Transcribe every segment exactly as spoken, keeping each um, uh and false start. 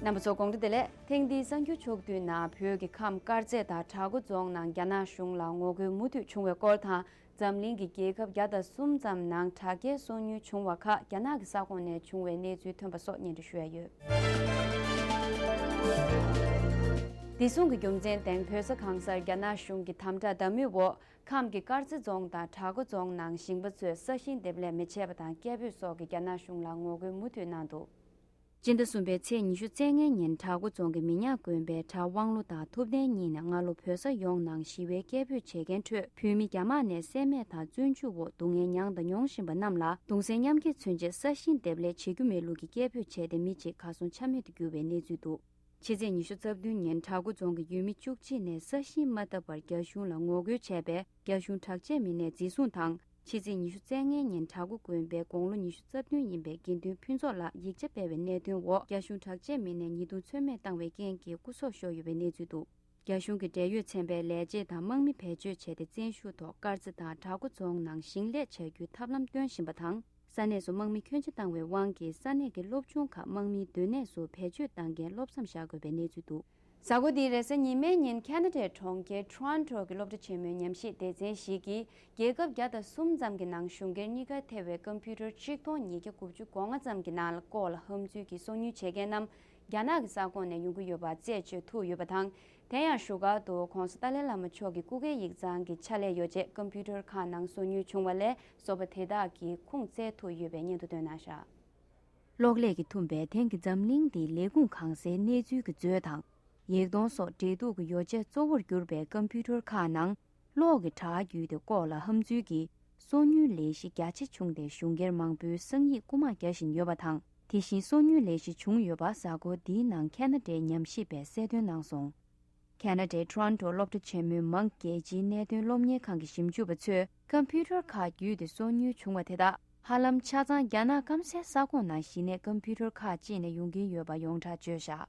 རྣམ་པ་ཚོ་དགོང་དྲོ་བདེ་ལེགས། ཐེངས་འདིའི་གསར་འགྱུར་ཕྱོགས་བསྡུས་ནང་བོད་ཀྱི་ཁམས་དཀར་མཛེས་དང་བྲག་འགོ་རྫོང་ནང་རྒྱ་ནག་གཞུང་ལ་ངོ་རྒོལ་མུ་མཐུད་བྱུང་བའི་སྐོར་དང་། འཛམ་གླིང་གི་རྒྱལ་ཁབ་བརྒྱ་དང་གསུམ་ཙམ་ནང་དྲག་སྐྱེད་སོ་ཉུལ་བྱུང་བ་ཁག་རྒྱ་ནག་གི་ས་ཁོངས་ནས་བྱུང་བའི་གནས་ཚུལ་ཐོན་པ་སོགས་སྙན་སྒྲོན་ཞུ་ཡ་ཡོད། བདེ་སྲུང་གི་རྒྱུ་མཚན་སྟེང་བོད་ས་གང་སར་རྒྱ་ནག་གཞུང་གི་དམ་དྲག་དམ་མུས་འོག་ཁམས་ཀྱི་དཀར་མཛེས་རྫོང་དང་བྲག་འགོ་རྫོང་ནང་ཞིང་པ་ཚོས་ས་ཞིང་འདེབས་ལས་མི་བྱེད་པ་དང་སྐད་འབོད་སོགས་ཀྱིས་རྒྱ་ནག་གཞུང་ལ་ངོ་རྒོལ་མུ་མཐུད་གནང་འདུག་སྤྱི་ཟླ་གསུམ་པའི་ཚེས་ཉི་ཤུ་རྩ་ལྔའི་ཉིན་བྲག་འགོ་རྫོང་གི་མི་ཉག་དགོན་པའི་གྲྭ་དབང་ལོ་དང་ཐུབ་བསྟན་གཉིས་ནས་སྔ་ལོ་བོད་ས་ཡོངས་ནང་ཞི་བའི་སྐད་འབོད་བྱེད་མཁན་ཁྲོད་བོད་མི་རྒྱ་དམག་ནས་བསད་རྨས་དང་བཙོན་འཇུག་འོག་སྡུག་བསྔལ་མྱངས་དང་མྱོང་བཞིན་པ་རྣམས་ལ་གདུང་སེམས་མཉམ་སྐྱེད་མཚོན་ཆེད་ས་ཞིང་འདེབས་ལས་བྱེད་རྒྱུ་མེད་ལུགས་ཀྱི་སྐད་འབོད་བྱས་ཏེ་མི་གཅིག་གར་སོང་ཆ་མེད་དུ་གྱུར་བའི་གནས་ཚུལ་འདུག་ཕྱི་ཚེས་ཉི་ཤུ་རྩ་བདུན་ཉིན་བྲག་འགོ་རྫོང་གི་ཡུལ་མི་བཅུ་གཅིག་ནས་ས་ཞིང་མ་བཏབ་པར་རྒྱ་གཞུང་ལ་ངོ་རྒོལ་བྱས་པས་རྒྱ་གཞུང་དྲག་ཆས་མི་སྣས་འཛིན་བཟུང་དང་། ཕྱི་ཚེས་ཉི་ཤུ་རྩ་ལྔའི་ཉིན་བྲག་འགོ་དགོན་པའི་དགུང་ལོ་ཉི་ཤུ་རྩ་བདུན་ཡིན་པའི་དགེ་འདུན་ཕུན་ཚོགས་ལགས་ཡིག་ཆ་སྤེལ་བའི་གནད་དོན་འོག་རྒྱ་གཞུང་དྲག་ཆས་མི་སྣས་ཉེས་རྡུང་ཚོད་མེད་བཏང་བའི་རྐྱེན་གྱིས་སྐུ་སྲོག་ཤོར་ཡོད་པའི་གནས་ཚུལ་འདུག་རྒྱ་གཞུང་གི་འབྲེལ་ཡོད་ཚན་པས་ལས་བྱེད་དང་དམག་མི་བེད་སྤྱོད་བྱས་ཏེ་བཙན་ཤུགས་ཐོག་དཀར་རྩེ་དང་བྲག་འགོ་རྫོང་ནང་ཞིང་ལས་བྱ་རྒྱུའི་ཐབས་ལམ་སྟོན་བཞིན་པ་དང་། ས་གནས་སུ་དམག་མི་ཁྱོན་ཆེ་བཏང་བའི་དབང་གིས་ས་གནས་ཀྱི་སློབ་ཆུང་ཁག་དམག་མིའི་སྡོད་གནས་སུ་བེད་སྤྱོད་བཏང་རྐྱེན་སློབ་མཚམས་བཞག་དགོས་པའི་གནས་ཚུལ་འདུག་གཟའ་འཁོར་འདིའི་རེས་གཟའ་ཉི་མའི་ཉིན་ཁ་ན་ཌའི་གྲོང་ཁྱེར་ཊོ་རོན་ཊོ་གི་སློབ་གྲྭ་ཆེན་མོའི་ཉམས་ཞིབ་སྡེ་ཚན་ཞིག་གིས་རྒྱལ་ཁབ་བརྒྱ་དང་གསུམ་ཙམ་གྱི་ནང་གཞུང་སྒེར་གཉིས་ཀར་ཐེ་བའི་ཀམ་པུ་ཊར་གཅིག་སྟོང་ཉིས་བརྒྱ་དགུ་བཅུ་གོ་ལྔ་ཙམ་གྱི་ནང་ལ་ལྐོག་ལ་ཧམ་འཛུལ་གྱིས་སོ་ཉུལ་བྱེད་མཁན་རྣམས་རྒྱ་ནག་གི་ས་ཁོངས་ནས་ཡོང་གི་ཡོད་པ་རྩད་གཅོད་ཐུབ་ཡོད་པ་དང་། དེ་ཡང་བཞུགས་སྒར་དུ་༸གོང་ས་ཏཱ་ལའི་བླ་མ་མཆོག་གི་སྐུ་སྒེར་ཡིག་ཚང་གི་ཕྱག་ལས་ཡོ་བྱད་ཀམ་པུ་ཊར་ཁག་ནང་སོ་ཉུལ་བྱུང་བ་ལས་བཟོ་པ་དེ་དག་གི་ཁུངས་བཙལ་ཐུབ་ཡོད་པའི་སྙན་ཐོ་བཏོན་གནང་བཞག་གློག་ཀླད་ཀྱིས་འཐུམས་པའི་དེང་གི་འཛམ་གླིང་འདིའི་ལས་ཁུངས་གང་སའི་གནས་ཚུལ་གྱི་མཛོད་དང་། ཡིག་རྡོག་སོགས་འབྲེལ་གཏུག་གི་ཡོ་བྱད་གཙོ་བོར་གྱུར་པའི་ཀམ་པུ་ཊར་ཁག་ནང་གློག་གི་དྲ་བརྒྱུད་དེ་ལྐོག་ལ་ཧམ་འཛུལ་གྱིས་སོ་ཉུལ་ལས་གཞི་རྒྱ་ཆེ་བྱུང་སྟེ་གཞུང་སྒེར་མང་པོའི་སང་ཡིག་རྐུ་མ་རྒྱག་བཞིན་ཡོད་པ་དང་། དེ་བཞིན་སོ་ཉུལ་ལས་གཞི་བྱུང་ཡོད་པ་གཟའ་འཁོར་འདིའི་ནང་ཁ་ན་ཌའི་ཉམས་ཞིབ་པས་གསལ་སྟོན་གནང་སོང་། ཁ་ན་ཌའི་ཊོ་རོན་ཊོ་སློབ་གྲྭ་ཆེན་མོའི་མང་རྒྱལ་སྤྱིའི་གནད་དོན་སློབ་གཉེར་ཁང་གི་ཞིབ་འཇུག་པ་ཚོས་ཀམ་པུ་ཊར་ཁག་བརྒྱུད་དེ་སོ་ཉུལ་བྱུང་བ་དེ་དག་ཧ་ལམ་ཆ་ཚང་རྒྱ་ནག་སྐམ་སའི་ས་ཁོངས་ནང་གཞི་གནས་ཀམ་པུ་ཊར་ཁག་ཅིག་ནས་ཡོང་གིན་ཡོད་པ་ཡོངས་གྲགས་བརྗོད་བཞག་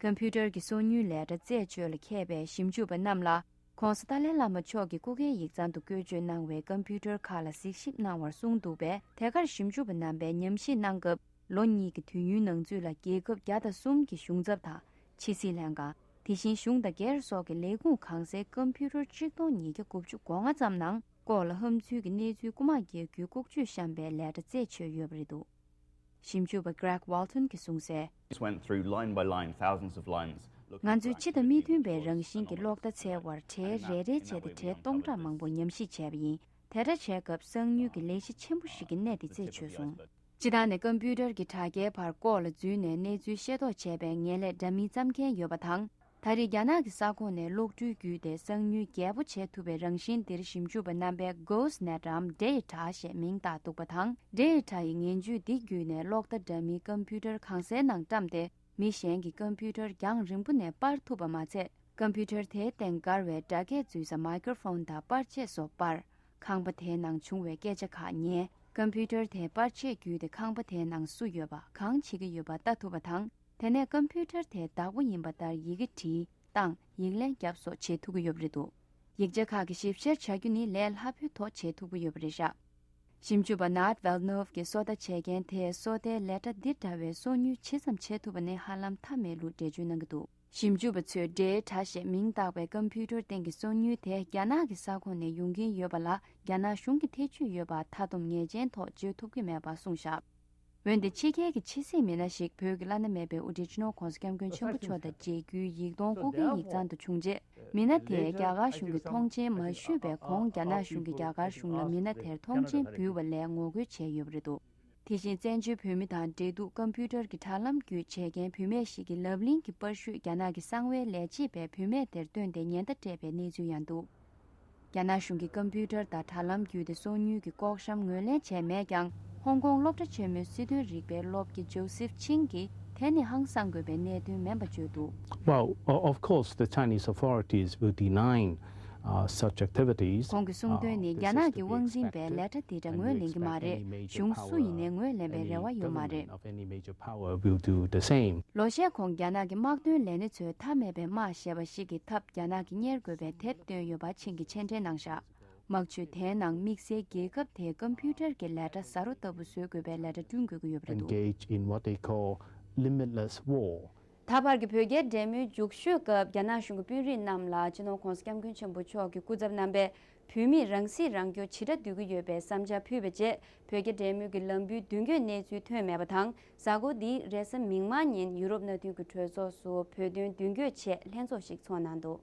ཀམ་པུ་ཊར་གྱི་སོ་ཉུལ་ལས་གྲྭ་རྩད་གཅོད་ལ་མཁས་པའི་ཞིབ་འཇུག་པ་རྣམས་ལ་༸གོང་ས་ཏཱ་ལའི་བླ་མ་མཆོག་གི་སྐུ་སྒེར་ཡིག་ཚང་དུ་བཀོལ་སྤྱོད་གནང་བའི་ཀམ་པུ་ཊར་ཁག་ལ་གཟིགས་ཞིབ་གནང་བར་གསུངས་འདུག་པས། དེ་གར་ཞིབ་འཇུག་པ་རྣམ་པས་ཉམས་ཞིབ་གནང་སྐབས། ལོ་གཉིས་ཀྱི་དུས་ཡུན་ནང་ཚུད་ལ་རྒྱལ་ཁབ་བརྒྱ་དང་གསུམ་གྱི་གཞུང་ཚབ་དང་། ཕྱི་སྲིད་ལྷན་ཁང་། དེ་བཞིན་གཞུང་དང་སྒེར་སོགས་ཀྱི་ལས་ཁུངས་གང་སའི་ཀམ་པུ་ཊར་གཅིག་སྟོང་ཉིས་བརྒྱ་དགུ་བཅུ་གོ་ལྔ་ཙམ་ནང་ལྐོག་ལ་ཧམ་འཛུལ་གྱི་གནས་ཚུལ་རྐུ་མ་རྒྱག་རྒྱུའི་ལྐོག་ཇུས་བཤམས་པའི་ལས་གྲྭ་རྩད་ཆོད་ཡོད་པ་རེད་འདུག་ཞིབ་འཇུག་པ་Greg Walton་གྱིས་གསུངས་གསལ། This went through line by line, thousands of lines, looking ང་ཚོས་ཕྱི་དང་མིག་མཐུན་པའི་རང་བཞིན་གྱི་གློག་བརྡ་འཚོལ་བར་གྲལ་རེ་རེ་བྱས་ཏེ་གྲལ་སྟོང་ཕྲག་མང་པོ་ཉམས་ཞིབ་བྱས་པ་ཡིན། དེ་འདྲ་བྱས་སྐབས་གསང་ཉུལ་གྱི་ལས་གཞི་ཆེན་པོ་ཞིག་གི་གནད་དེ་རྩད་ཆོད་སོང་། སྤྱིར་བཏང་ནས་ཀམ་པུ་ཊར་གྱི་དྲ་རྒྱའི་བར་ལྐོག་ལ་འཛུལ་ནས་གནས་ཚུལ་ཤེས་རྟོགས་བྱས་པའི་ངན་ལྷད་འདྲ་མིན་བརྩམས་མཁན་ཡོད་པ་དང་། ད་རེས་རྒྱ་ནག་གི་ས་ཁོངས་ནས་གློག་འཕྲུལ་བརྒྱུད་དེ་གསང་ཉུལ་རྒྱས་པོ་བྱེད་ཐུབ་པའི་རང་བཞིན་འདིར་ཞིབ་འཇུག་པ་རྣམ་པས་Ghost Net འམ་འདྲེ་ཡི་བྲག་ཞེས་མིང་བཏགས་འདུག་པ་དང་། འདྲེ་ཡི་བྲག་ཡི་ངན་ཇུས་འདི་བརྒྱུད་ནས་གློག་བརྡ་འདྲ་མིན་ཀམ་པུ་ཊར་གང་སའི་ནང་བཀྲམ་སྟེ། མི་གཞན་གྱི་ཀམ་པུ་ཊར་རྒྱང་རིང་པོ་ནས་སྤར་ཐུབ་པ་མ་ཚད། ཀམ་པུ་ཊར་དེའི་སྟེང་བཀལ་བའི་སྒྲ་སྐད་འཛུལ་ས་མའི་ཀྲོ་ཕོན་དང་པར་ཆས་སོགས་སྤར། ཁང་པ་དེའི་ནང་བྱུང་བའི་སྐད་ཆ་ཁག་ཉན། ཀམ་པུ་ཊར་དེའི་པར་ཆས་བརྒྱུད་དེ་ཁང་པ་དེའི་ནང་སུ་ཡོད་པ་གང་བྱེད་ཀྱི་ཡོད་པ་ལྟ་ཐུབ་པ་དང་། དེ་ནས་ཀམ་པུ་ཊར་དེའི་བདག་པོ་ཡིན་པ་ལྟར་ཡི་གེ་བྲིས། བཏང་། ཡིག་ལན་བརྒྱབ་སོགས་བྱེད་ཐུབ་ཀྱི་ཡོད་པ་རེད་འདུག་ཡིག་ཆ་ཁག་གི་ཞིབ་བཤེར་བྱ་རྒྱུ་ནི་ལས་སླ་པོའི་ཐོག་བྱེད་ཐུབ་ཀྱི་ཡོད་པ་རེད་ཤག་ཞིབ་འཇུག་པ་Nat Velnov གིས་སོ་ལྟ་བྱེད་མཁན་དེས་སོ་ལྟའི་ལས་གྲྭ་འདི་འདྲ་བའི་སོ་ཉུལ་ཇི་ཙམ་བྱེད་ཐུབ་པ་ནི་ཧ་ལམ་མཐའ་མེད་ལུགས་འགྲེལ་བརྗོད་གནང་གི་འདུག་ཞིབ་འཇུག་པ་ཚོས་འདྲེའི་བྲག་ཞེས་མིང་བཏགས་པའི་ཀམ་པུ་ཊར་སྟེང་གི་སོ་ཉུལ་དེ་རྒྱ་ནག་གི་ས་ཁོངས་ནས་ཡོང་གིན་ཡོད་པ་ལ་རྒྱ་ནག་གཞུང་གི་ཐེ་ཇུས་ཡོད་པ་མཐའ་སྡོམ་ངེས་ཅན་ཐོག་བརྗོད་ཐུབ་ཀྱི་མེད་པ་གསུངས་བཞག་འོན་ཏེ་ཕྱི་རྒྱལ་གྱི་ཕྱི་སྲིད་མི་སྣ་ཞིག་བོད་ཀྱི་བླ་ན་མེད་པའི་དབུ་ཁྲིད་སྤྱི་ནོར་༸གོང་ས་༸སྐྱབས་མགོན་ཆེན་པོ་མཆོག་དང་མཇལ་རྒྱུའི་ཡིག་ཐོག་སྐུ་སྒེར་ཡིག་ཚང་དུ་བྱུང་རྗེས། མི་སྣ་དེས་རྒྱ་གར་གཞུང་གིས་མཐོང་མཆན་མ་ཞུས་པའི་གོང་རྒྱ་ནག་གཞུང་གིས་རྒྱ་གར་གཞུང་ལ་མི་སྣ་དེར་མཐོང་མཆན་འབུལ་བ་ལས་ངོ་རྒོལ་བྱས་ཡོད་པ་རེད་འདུག་དེ་བཞིན་བཙན་བྱོལ་བོད་མི་དང་འབྲེལ་གཏུག་ཀམ་པུ་ཊར་གྱི་དྲ་ལམ་བརྒྱུད་བྱེད་མཁན་བུད་མེད་ཞིག་གིས་ལབ་གླེང་གི་པར་བཤུས་རྒྱ་ནག་གི་གསང་བའི་ལས་བྱེད་པས་བུད་མེད་དེར་བཏོན་ཏེ་ཉེན་བརྡ་སྤྲད་པའི་གནས་ཚུལ་ཡང་འདུག་རྒྱ་ནག་གཞུང་གིས་ཀམ་པུ་ཊར་དང་དྲ་ལམ་བརྒྱུད་དེ་སོ་ཉུལ་གྱི་ལྐོག་ཤམ་ངོས་ལེན་བྱས་མེད་ཀྱང་། ཧོང་ཀོང་སློབ་གྲྭ་ཆེན་མོའི་སྲིད་དོན་རིག་པའི་སློབ་དགེ་ཇོ་སིབ་ཆིང་གིས་དེ་ནི་ཧང་སང་དགོས་པའི་གནད་དོན་མིན་པ་བརྗོད་འདུག Well, o- of course, the Chinese authorities will deny uh, such activities. ཁོང་གིས་གསུངས་དོན་ནི། རྒྱ་ནག་གི་དབང་འཛིན་པས་ལས་གྲྭ་འདི་འདྲ་ངོས་ལེན་གྱི་མ་རེད། གཞུང་སུ་ཡིན་ནའི་ངོས་ལེན་པའི་རེ་བ་ཡོད་མ་རེད། Of any major power will do the same. ལོ་ཤས་གོང་རྒྱ་ནག་གི་དམག་དོན་ལས་སྣེ་ཚོས་མཐའ་མེད་པའི་དམག་ཞེས་པ་ཞིག་གི་ཐབས་རྒྱ་ནག་གིས་གཉེར་དགོས་པའི་དེབ་བཏོན་ཡོད་པ་ཆིང་གིས་མཆན་འགྲེལ་གནང་བཞག་དམག་ཇུས་དེའི་ནང་དམིགས་བསལ་རྒྱལ་ཁབ་དེའི་ཀམ་པུ་ཊར་གྱི་ལས་གྲྭ་ཟ་རོ་ལྟ་བུ་བཟོ་དགོས་པའི་ལས་གྲྭ་བསྐྲུན་དགོས་ཀྱི་ཡོད་པ་རེད་འདུག Engage in what they call limitless war. ད་བར་གྱི་བོད་རྒྱའི་འབྲེལ་མོལ་མཇུག་ཤོས་སྐབས་རྒྱ་ནག་གཞུང་གི་དཔོན་རིགས་རྣམས་ལ་སྤྱི་ནོར་༧གོང་ས་༧སྐྱབས་མགོན་ཆེན་པོ་མཆོག་གི་སྐུ་ཚབ་རྣམ་པས་བོད་མིས་རང་སྲིད་རང་སྐྱོང་ཇི་འདྲ་འདོད་ཀྱི་ཡོད་པའི་བསམ་འཆར་ཕུལ་བའི་རྗེས། བོད་རྒྱ་འབྲེལ་མོལ་གྱི་ལམ་བུའི་མདུན་སྐྱོད་གནས་ཚུལ་ཐོན་མེད་པ་དང་། གཟའ་འཁོར་འདིའི་རེས་གཟའ་མིག་དམར་ཉིན་ཡུ་རོབ་མནའ་མཐུན་གྱི་གྲོས་ཚོགས་སུ་བོད་དོན་མདུན་སྐྱོད་ཆེད་ལྷན་ཚོགས་ཤིག་ཚོགས་གནང་འདུག་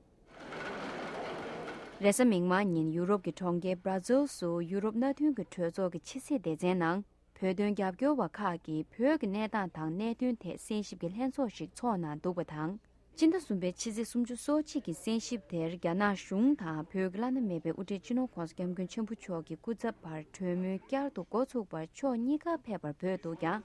རེས་གཟའ་མིག་དམར་ཉིན་ཡུ་རོབ་ཀྱི་གྲོང་ཁྱེར་Brussels་སུ་ཡུ་རོབ་མནའ་མཐུན་གྱི་གྲོས་ཚོགས་ཀྱི་ཕྱི་སྲིད་སྡེ་ཚན་ནང་། བོད་དོན་རྒྱབ་སྐྱོར་བ་ཁག་གིས་བོད་ཀྱི་གནས་སྟངས་དང་གནད་དོན་ཐད་གསན་ཞིབ་ཀྱི་ལྷན་ཚོགས་ཤིག་ཚོགས་གནང་འདུག་པ་དང་། སྤྱི་ཟླ་གསུམ་པའི་ཕྱི་ཚེས་སོ་གཅིག་གི་གསན་ཞིབ་དེར་རྒྱ་ནག་གཞུང་དང་བོད་ཀྱི་བླ་ན་མེད་པའི་དབུ་ཁྲིད་སྤྱི་ནོར་༧གོང་ས་༧སྐྱབས་མགོན་ཆེན་པོ་མཆོག་གི་སྐུ་ཚབ་བར་གྲོས་མོལ་བསྐྱར་དུ་འགོ་ཚུགས་པར་ཕྱོགས་གཉིས་ཀ་ཕེབས་པར་འབོད་འདུག་ཀྱང་།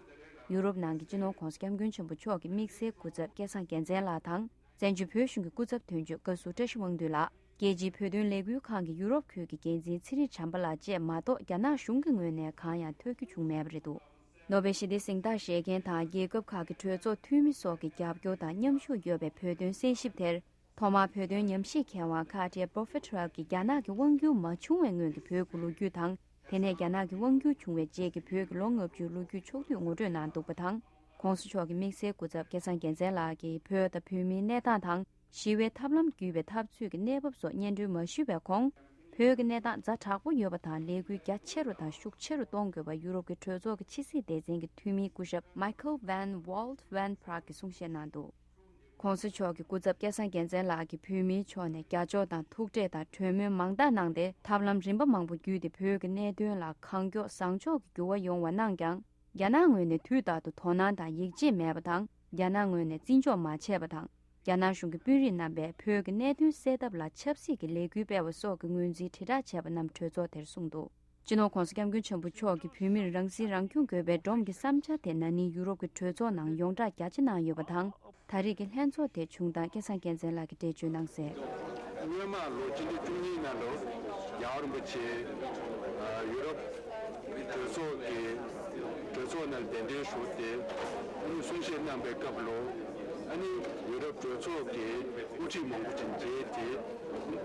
ཡུ་རོབ་ནང་གི་སྤྱི་ནོར་༧གོང་ས་༧སྐྱབས་མགོན་ཆེན་པོ་མཆོག་གི་དམིགས་བསལ་སྐུ་ཚབ་སྐལ་བཟང་རྒྱལ་མཚན་ལགས་དང་། བཙན་བྱོལ་བོད་གཞུང་གི་སྐུ་ཚབ་དོན་གཅོད་བཀའ་ཟུར་བཀྲ་ཤིས་དབང་འདུས་ལགས། རྒྱལ་སྤྱིའི་བོད་དོན་ལས་འགུལ་ཁང་གི་ཡུ་རོབ་ཁུལ་གྱི་འགན་འཛིན་ཚེ་རིང་བྱམས་པ་ལགས་བཅས་མ་གཏོགས་རྒྱ་ནག་གཞུང་གི་ངོས་ནས་གང་ཡང་ཐོས་རྒྱུ་བྱུང་མེད་པ་རེད་འདུག་ནོ་བེལ་ཞི་བདེའི་གཟེངས་རྟགས་བཞེས་མཁན་དང་རྒྱལ་ཁབ་ཁག་གི་གྲོས་ཚོགས་འཐུས་མི་སོགས་ཀྱི་རྒྱབ་སྐྱོར་དང་མཉམ་ཞུགས་ཡོད་པའི་བོད་དོན་གསན་ཞིབ་དེར། ཐོག་མར་བོད་དོན་ཉམས་ཞིབ་མཁས་དབང་ཁ་བྲལ་Professor གྱིས་རྒྱ་ནག་གི་དབང་སྒྱུར་མ་བྱུང་བའི་སྔོན་གྱི་བོད་ཀྱི་ལོ་རྒྱུས་དང་། དེ་ནས་རྒྱ་ནག་གི་དབང་སྒྱུར་བྱུང་བའི་རྗེས་ཀྱི་བོད་ཀྱི་ལོ་ལྔ་བཅུའི་ལོ་རྒྱུས་ཕྱོགས་བསྡུས་ངོ་སྤྲོད་གནང་འདུག་པ་དང་། ༸གོང་ས་མཆོག་གི་དམིགས་བསལ་སྐུ་ཚབ་སྐལ་བཟང་རྒྱལ་མཚན་ལགས་ཀྱིས་བོད་དང་བོད་མིའི་གནས་སྟངས་དང་། ཞི་བའི་ཐབས་ལམ་བརྒྱུད་པའི་འཐབ་རྩོད་ཀྱི་གནས་བབ་སོགས་སྙན་སྒྲོན་མ་ཞུས་པའི་གོང་། བོད་ཀྱི་གནས་སྟངས་ཛ་དྲག་པོ་ཡོད་པ་དང་ལས་འགུལ་རྒྱ་ཆེ་རུ་དང་ཤུགས་ཆེ་རུ་གཏོང་དགོས་པ་ཡུ་རོབ་ཀྱི་གྲོས་ཚོགས་ཀྱི་ཕྱི་སྲིད་སྡེ་ཚན་གྱི་འཐུས་མི་སྐུ་ཞབས་Michael van Walt van Praag གིས་གསུང་བཤད་གནང་འདུག ༸གོང་ས་མཆོག་གི་སྐུ་ཚབ་སྐལ་བཟང་རྒྱལ་མཚན་ལགས་ཀྱིས་བོད་མིའི་ཕྱོགས་ནས་རྒྱབ་སྐྱོར་དང་ཐུགས་ཁྲལ་དང་གྲོས་མོལ་མང་དག་གནང་སྟེ་ཐབས་ལམ་རིམ་པ་མང་པོ་བརྒྱུད་དེ་བོད་ཀྱི་གནད་དོན་ལ་གང་མགྱོགས་བཟང་ཕྱོགས་ཀྱི་འགྱུར་བ་ཡོང་བ་གནང་ཀྱང་། རྒྱ་ནག་ངོས་ནས་དུས་རྟག་ཏུ་དོ་སྣང་དང་ཡིད་ཆེས་མེད་པ་དང་། རྒྱ་ནག་ངོས་ནས་བརྩི་འཇོག་མ་བྱས་པ་དང་། རྒྱ་ནག་གཞུང་གི་དཔོན་རིགས་རྣམ་པས་བོད་ཀྱི་གནད་དོན་སེལ་ཐབས་ལ་ཆབ་སྲིད་ཀྱི་ལས་འགུལ་སྤེལ་བ་སོགས་ཀྱི་ངོས་འཛིན་དྲིལ་བསྒྲགས་བྱས་པ་རྣམས་གྲོས་ཚོགས་དེར་གསུངས་འདུག་སྤྱི་ནོར་༸གོང་ས་༸སྐྱབས་མགོན་ཆེན་པོ་མཆོག་གིས་བོད་མིར་རང་སྲིད་རང་སྐྱོང་དགོས་པའི་སྒྲོམ་གྱི་བསམ་འཆར་དེ་ན་ནིང་ཡུ་རོབ་ཀྱི་གྲོས་ཚོགས་ནང་ཡོངས་བསྒྲགས་རྒྱ་ཆེ་གནང་ཡོད་པ་དང་། ད་རེས་ཀྱི་ལྷན་ཚོགས་དེ་བྱུང་སྟངས་སྐལ་བཟང་རྒྱལ་མཚན་ལགས་ཀྱིས་འགྲེལ་བརྗོད་གནང་གསལ། སྔོན་མ་ལོ་ཆིག་སྟོང་བཅུ་གཉིས་ནང་ལོ་རྒྱལ་བ་རིན་པོ་ཆེ་ཡུ་རོབ་གྲོས་ཚོགས་ཀྱི་གྲོས་ཚོགས་ནང་གདན་འདྲེན་ཞུས་ཏེ་ཨ་ནི་གསུང་བཤད་གནང་པའི་སྐབས་ལོ། ཨ་ནི་ཡུ་རོབ་གྲོས་ཚོགས་ཀྱི་དབུ་ཁྲིད་མང་པོ་ཅིག་མཇལ་ཏེ།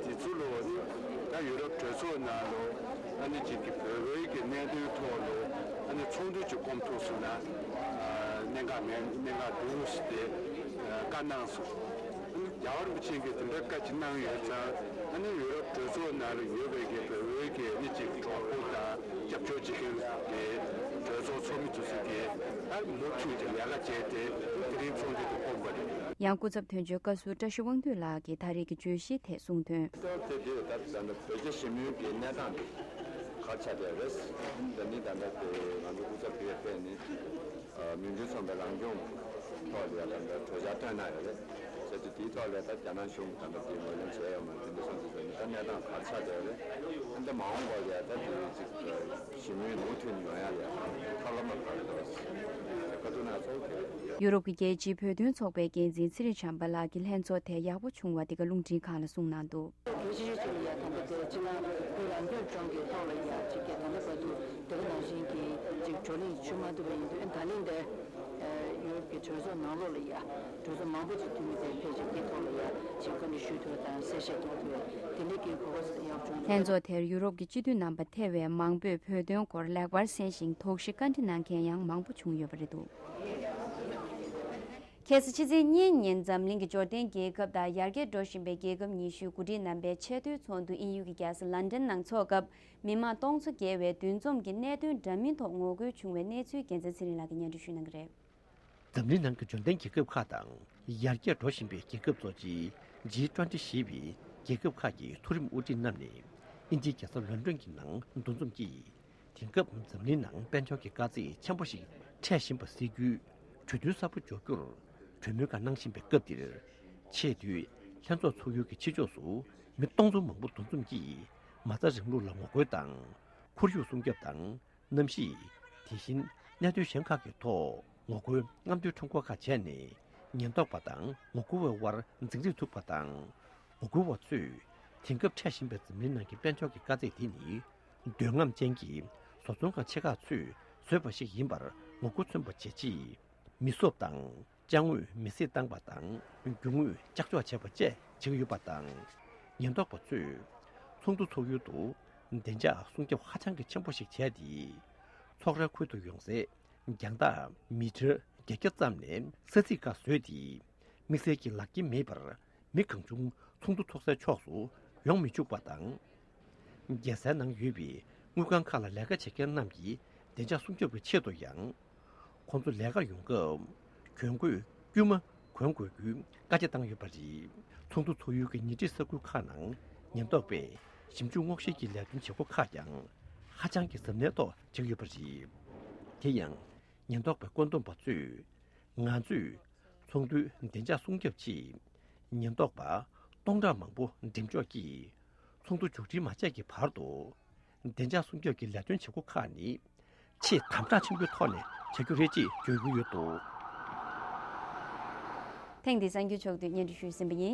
དེ་ཚོ་ལོ་ནི་ད་ཡུ་རོབ་གྲོས་ཚོགས་ནང་ལོ་ཨ་ནི་ཅིག་གི་བོད་བོད་ཀྱི་གནད་དོན་ཐོག་ལོ་ཨ་ནི་ཚོགས་འདུ་ཅིག་སྐོང་ཐུབ་སོང་ན་གནད་འགག་མེད་གནད་འགག་འདུག་ཟེར་ཏེ་བཀའ་གནང་སོང་། ཨ་ནི་རྒྱལ་བ་རིན་པོ་ཆེ་གིས་དེ་འདྲ་བཀའ་ཅིག་གནང་ཡོད་ཙང་ཨ་ནི་ཡུ་རོབ་གྲོས་ཚོགས་ནང་ལ་ཡོད་པའི་གི་བོད་བོད་ཀྱི་ཨ་ནི་ཅིག་གྲོགས་པོ་དང་། རྒྱབ་སྐྱོར་བྱེད་མཁན་གྱི་གྲོས་ཚོགས་ཚོགས་མི་ཚོ་ཟེར་གྱི་ཨ་མུ་མཐུད་ཀྱི་ལས་ཀ་བྱས་ཏེ་དེ་རིང་ཚོགས་འདུ་དེ་སྐོང་པ་རེད། ཡང་སྐུ་ཚབ་དོན་གཅོད་བཀའ་ཟུར་བཀྲ་ཤིས་དབང་འདུས་ལགས་ཀྱིས་ད་རེས་ཀྱི་བརྗོད་གཞི་ཐད་གསུངས་དོན། ད་དེ་དུས་ད་ད་ལྟ་བོད་རྒྱ་ཞི་མོལ་གྱི་གནས་སྟངས་དེ་ག་རེ་ཆགས་བསྡད་རེད། ད་ནི་ད་ལྟ་དེ་ང་ཚོ་སྐུ་ཚབ་དེ་ཕེབས་ནས་མིང་དོན་མཚུངས་པའི་རང་སྐྱོང་ཐོག་ལ་ཡ་ད་ལྟ་གྲོས་འཆར་བཏོན་གནང་ཡོད་རེད། བྱས་ཙང་དེའི་ཐོག་ལ་ད་རྒྱ་ནག་གཞུང་གིས་ད་ལྟ་དེ་ངོས་ལེན་བྱས་ཡོད་མ་རེད། དེ་འདྲ་སོང་ཙང་ད་གནས་སྟངས་ག་རེ་ཆགས་བསྡད་ཡོད་རེད། ཨ་འདི་མ་འོངས་པར་ཡ་ད་དེ་ཅིག་ཞི་མོལ་མུ་མཐུད་ནས་ཡོང་ཡ་ལ་ཡ་ཐབས་ལམ་ག་རེ་འདུག་བཀའ་བསྡུར་གནང་ཚོགས་དེ། ཡུ་རོབ་ཀྱི་རྒྱལ་སྤྱིའི་བོད་དོན་ཚོགས་པའི་འགན་འཛིན་ཚེ་རིང་བྱམས་པ་ལགས་ཀྱིས་ལྷན་ཚོགས་དེ་ཡག་པོ་བྱུང་བ་འདི་ག་རླུང་འཕྲིན་ཁང་ལ་གསུངས་གནང་འདུག་རྒྱལ་སྤྱིའི་ཆོས་ལ་ཡ་ད་ལྟ་དེ་སྤྱི་ལ་བོད་རང་སྐྱོང་ལྗོངས་ཀྱི་ཐོག་ལ་ཡ་ཅིག་གི་ད་ལྟ་བར་དུ་དེ་ག་ནང་བཞིན་གྱི་ཅིག་བགྲོ་གླེང་ཞུ་མ་ཐུབ་པ་ཡིན་དུས་ད་ལན་དེ་ཡུ་རོབ་ཀྱི་གྲོས་ཚོགས་ནང་ལོགས་ལ་ཡ་གྲོས་ཚོགས་མང་པོ་ཅིག་འཐུས་མི་དེ་ཕལ་ཆེར་དེའི་ཐོག་ལ་ཡ་ཅིག་བཀའ་འདྲི་ཞུ་ཐུབ་པ་དང་གསལ་བཤད་གཏོང་ཐུབ་པ་དེ་འདྲ་གི་གོ་སྐབས་ཡག་བྱུང་འདུག་ལྷན་ཚོགས་དེར་ཡུ་རོབ་ཀྱི་སྤྱི་འཐུས་རྣམ་པ་ཐེ་བའི་མང་པོས་བོད་དོན་སྐོར་ལེགས་པར་གསན་ཞིང་དོགས་གཞི་བཀའ་འདྲི་གནང་མཁན་ཡང་མང་པོ་བྱུང་ཡོད་པ་རེད་འདུག་ཁ་སང་ཕྱི་ཚེས་གཉིས་ཉིན་འཛམ་གླིང་གི་འབྱོར་ལྡན་རྒྱལ་ཁབ་དང་ཡར་རྒྱས་འགྲོ་བཞིན་པའི་རྒྱལ་ཁབ་ཉི་ཤུའི་འགོ་ཁྲིད་རྣམ་པའི་ཆེས་མཐོའི་ཚོགས་འདུ་དབྱིན་ཡུལ་གྱི་རྒྱལ་ས་ལན་ཌན་ནང་འཚོགས་སྐབས། མི་མང་སྟོང་ཚོ་བརྒལ་བས་འདུ་འཛོམས་ཀྱི་གནད་དོན་འདྲ་མིན་ཐོག་ངོ་རྒོལ་བྱུང་བའི་གནས་ཚུལ་རྒྱལ་མཚན་ཚེ་རིང་ལགས་ཀྱིས་སྙན་སྒྲོན་ཞུ་གནང་གི་རེད། འཛམ་གླིང་ནང་གི་འབྱོར་ལྡན་རྒྱལ་ཁབ་ཁག་དང་ཡར་རྒྱས་འགྲོ་བཞིན་པའི་རྒྱལ་ཁབ་གཙོ་ཆེ་ཇི་ཊུ་ཝེན་ཊི་ཞེས་པའི་རྒྱལ་ཁབ་ཁག་གི་མཐོ་རིམ་དབུ་ཁྲིད་རྣམས་ནས་དབྱིན་ཇིའི་རྒྱལ་ས་ལོན་ཌོན་གྱི་ནང་འདུ་འཛོམས་ཀྱིས། དེང་སྐབས་འཛམ་གླིང་ནང་དཔལ་འབྱོར་གྱི་དཀའ་ཚེགས་ཆེན་པོ་ཞིག་འཕྲད་བཞིན་པ་སེལ་རྒྱུའི་གྲོས་མཐུན་གསར་པ་འཇོག་རྒྱུར་གྲོས་མོལ་ཁག་གནང་བཞིན་པའི་སྐབས་འདིར། ཆེས་མཐོའི་ལྷན་ཚོགས་ཚོགས་ཡུལ་གྱི་ཕྱི་ཕྱོགས་སུ་མི་སྟོང་ཚོ་མང་པོ་འདུ་འཛོམས་ཀྱིས་མ་རྩ་རིང་ལུགས་ལ་ངོ་རྒོལ་དང་། ཁོར་ཡུག་སྲུང་སྐྱོབ་དང་། གནམ་གཤིས། དེ་བཞིན་གནད་དོན་གཞན་ཁག་གི་ཐོག་ངོ་རྒོལ་རྔམ་སྟོན་ཁྲོམ་སྐོར་ཁག་བྱས་ནས། ཉེན་རྟོག་པ་དང་ངོ་རྒོལ་བའི་དབར་འཛིང་རེས་ཐུག་པ་དང་། ངོ་རྒོལ་བ་ཚོས་དེང་སྐབས་འཕྲད་བཞིན་པའི་འཛམ་གླིང་ནང་གི་དཔལ་འབྱོར་གྱི་དཀའ་ཚེགས་དེ་ནི། འདོད་རྔམ་ཅན་གྱི་བཟོ་ཚོང་ཁང་ཆེ་ཁག་ཚོས་བཟོས་པ་ཞིག་ཡིན་པར་ངོ་རྒོལ་མཚོན་པ་བྱས་རྗེས། མི་གསོད་དང་། ཅ་དངོས་མེ་བསྲེགས་བཏང་པ་དང་། རྒྱུ་དངོས་ལྕགས་འཇོག་བྱས་པ་བཅས་བྱེད་ཀྱི་ཡོད་པ་དང་། ཉེན་རྟོག་པ་ཚོས་ཚོགས་འདུ་འཚོགས་ཡུལ་དུ་བདེ་འཇགས་སྲུང་སྐྱོབ་ཧ་ཅང་གི་ཆེན་པོ་ཞིག་བྱས་ཏེ། ཚོགས་རའི་ཁུལ་དུ་ཡོང་སའི་རྒྱང་ཐག་མི་ཊར་བརྒྱད་བརྒྱ་ཙམ་ནས་ས་ཚིགས་ཁག་བཟོས་ཏེ། དམིགས་བསལ་གྱི་ལག་འཁྱེར་མེད་པར་མི་གང་བྱུང་ཚོགས་འདུ་ཚོགས་སའི་ཕྱོགས་སུ་ཡོང་མི་བཅུག་པ་དང་། རྒྱལ་སའི་ནང་ཡོད་པའི་དངུལ་ཁང་ཁག་ལ་ལས་ཀ་བྱེད་མཁན་རྣམས་ཀྱི་བདེ་འཇགས་སྲུང་སྐྱོབ་ཀྱི་ཆེད་དུ་ཡང་། ཁོང་ཚོ་ལས་ཀ་ཡོང་སྐབས་གྱོན་གོས་དཀྱུས་མ་གོན་དགོས་རྒྱུའི་བཀའ་རྒྱ་བཏང་ཡོད་པ་རེད། ཚོགས་འདུ་ཚོགས་ཡུལ་གྱི་ཉེ་འཁྲིས་ས་ཁུལ་ཁག་ནང་ཉེན་རྟོག་པས་ཞིབ་འཇུག་སྔོག་བཤེར་གྱི་ལས་དོན་བྱེད་སྒོ་ཁག་ཀྱང་ཧ་ཅང་གི་གཟབ་ནན་ཐོག་བྱེད་ཀྱི་ཡོད་པ་རེད། དེ་ཡང་ཉེན་རྟོག་པའི་བཀོད་འདོམས་པ་ཚོས། ང་ཚོས་ཚོགས་འདུའི་བདེ་འཇགས་སྲུང་སྐྱོབ་ཆེད་ཉེན་རྟོག་པ་སྟོང་ཕྲག་མང་པོ་འགྲེམས་འཇོག་གིས་ཚོགས་འདུ་མཇུག་སྒྲིལ་མ་བྱས་ཀྱི་བར་དུ་བདེ་འཇགས་སྲུང་སྐྱོབ་ཀྱི་ལས་དོན་བྱེད་སྒོ་ཁག་ནི་ཆེས་དམ་དྲག་ཆེན་པོའི་ཐོག་ནས་བྱ་རྒྱུ་རེད་ཅེས་བརྗོད་ཀྱི་ཡོད་འདུག། ཐེངས་འདིའི་གསར་འགྱུར་ཕྱོགས་བསྡུས་སྙན་སྒྲོན་ཞུས་ཟིན་པ་ཡིན།